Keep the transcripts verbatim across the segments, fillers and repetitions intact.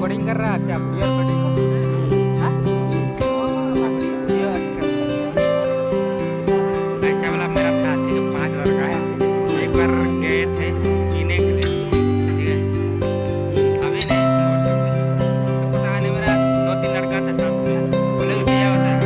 Recording कर रहा है क्या? Clear recording. हाँ? ऐसा वाला मेरा साथी जो पाँच बार का है, एक बार गए थे पीने के लिए, ठीक है? अभी नहीं, तो पता नहीं, मेरा दो तीन लड़का था साथ में, बोले भी भैया होता है।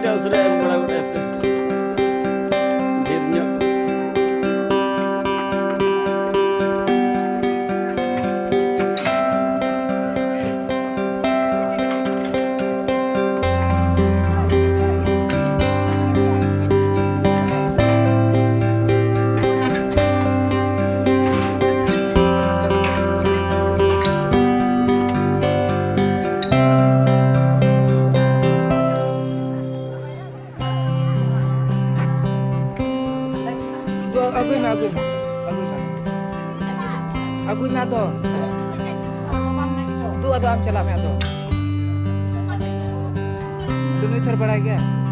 ᱪᱟᱥ ᱨᱮ ᱮᱢ ᱵᱟᱲᱟ ᱜᱚᱫ ᱟᱯᱮ᱾ ᱰᱷᱮᱨ ᱧᱚᱜ᱾ ᱫᱩ, ᱟᱹᱜᱩᱭ ᱢᱮ, ᱟᱹᱜᱩᱭ ᱢᱮ, ᱟᱹᱜᱩᱭ ᱢᱮ᱾ ᱟᱹᱜᱩᱭ ᱢᱮ ᱟᱫᱚ᱾ ᱫᱩ, ᱟᱫᱚ ᱟᱢ ᱪᱟᱞᱟᱜ ᱢᱮ ᱟᱫᱚ᱾ ᱟᱫᱚ ᱱᱩᱭ ᱛᱷᱚᱨ ᱵᱟᱲᱟᱭ ᱜᱮᱭᱟ᱾